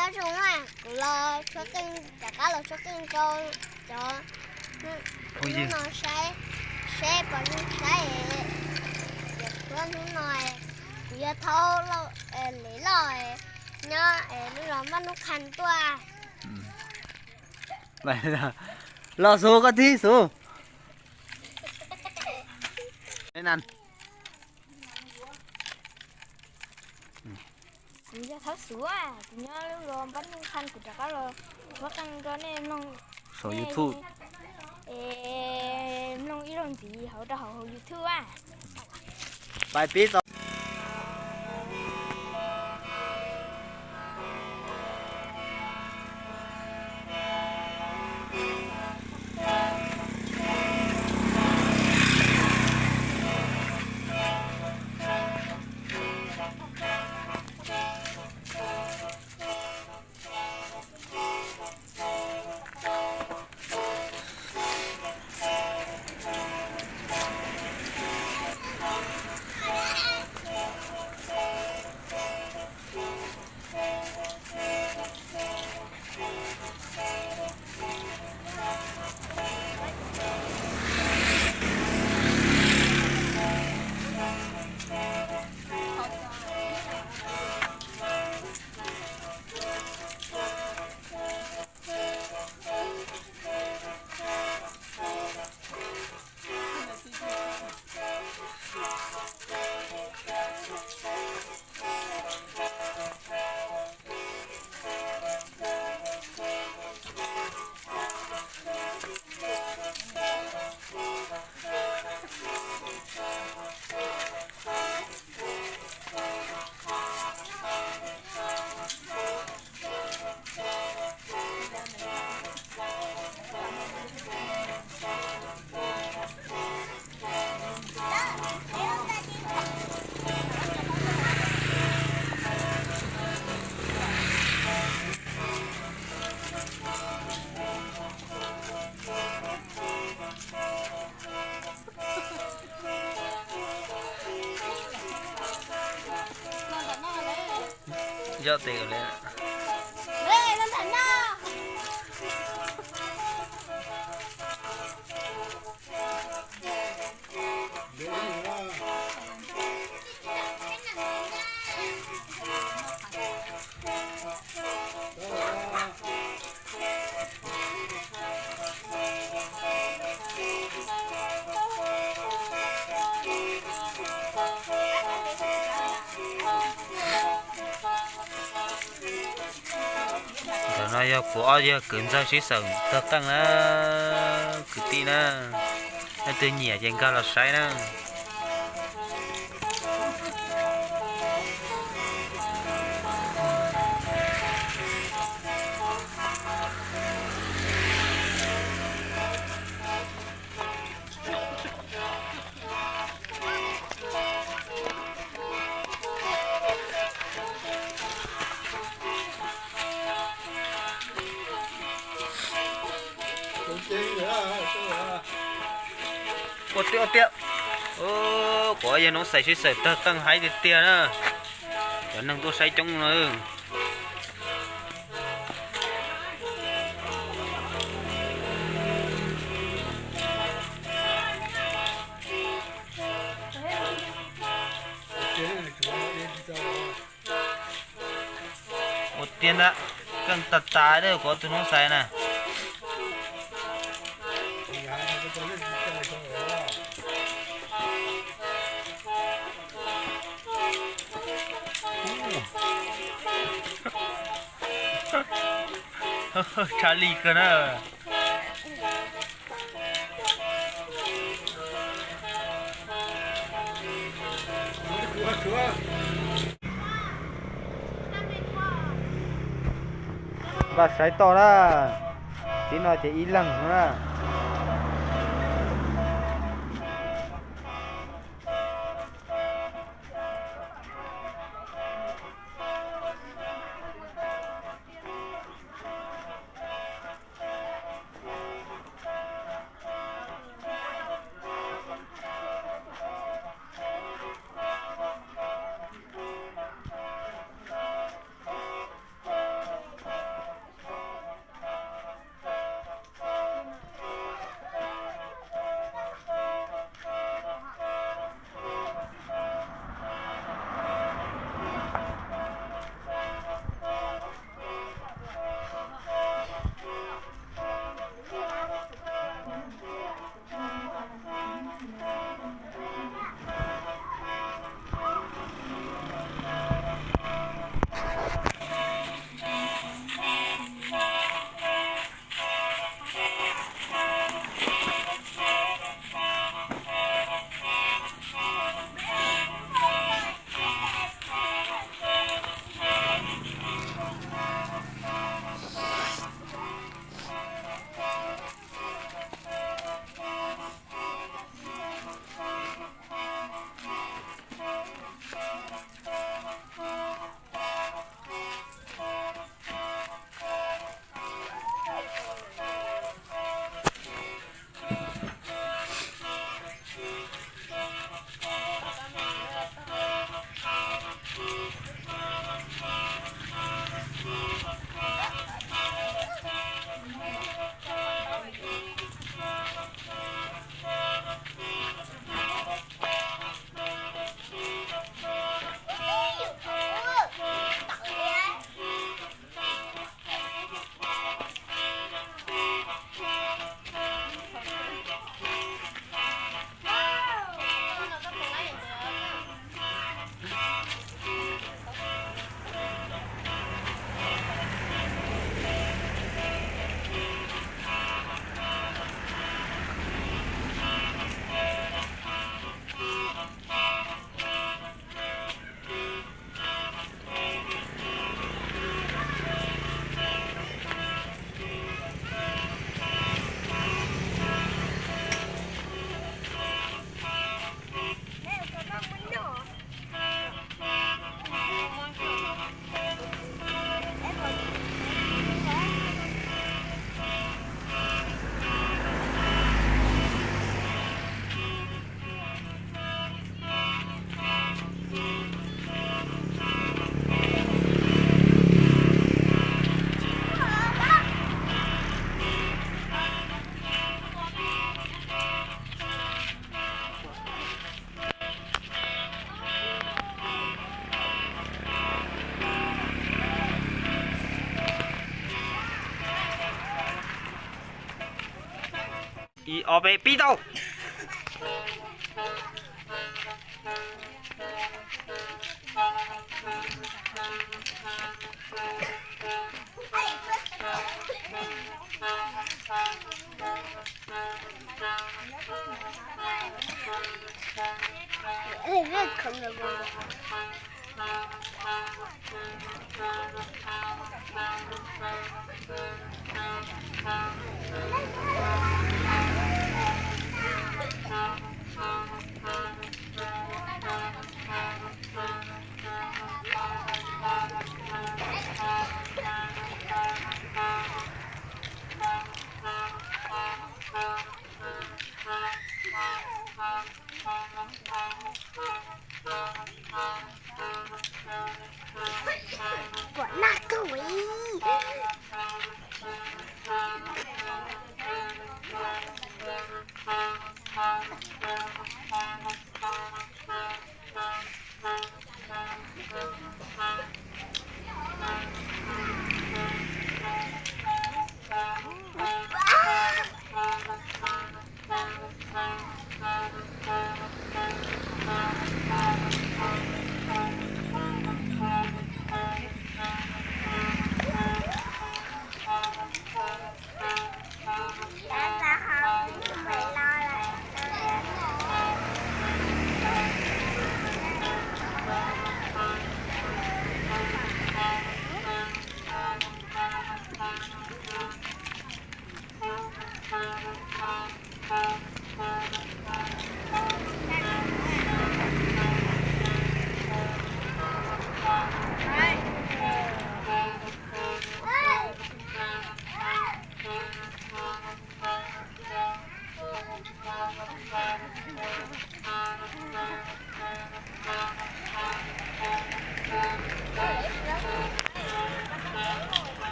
Nyob zoo na, kuv los tshuab qeej, rov qab los tshuab qeej rau cov hnub no saib, saib puas zoo saib. Tias tshuab hnub no kuv yuav thauj Lev Loj nyob lub zos Npab Nub Qha tuaj. Los Xus, koj thib Xus. Kuv yog Thawj Xus, kuv nyob lub zos Npab Nub Qha, kuv rov qab los tshuab qeej rau nej mloog saum YouTube. Mloog ib zaug ntxiv hauv rau hauv YouTube a. Pais pib tau. Yog tes li. Ntawm no yog kuv ob yawg kwv ntxawg sib xawm tawg qeej na, kwv tij na, leej twg nyiam ces nkag los saib na. Ua tiag ua tiag, kuv ob yawg noob xais sib xawm tawg qeej haib tiag tiag na. Cov neeg tuaj saib coob no. Ua tiag ntag, qeej tas tas kuv ob tug noob xais na. Tshaj lij kawg na. Npaj saib toj na, tib no ces ib leeg na. Ib ob peb pib tau.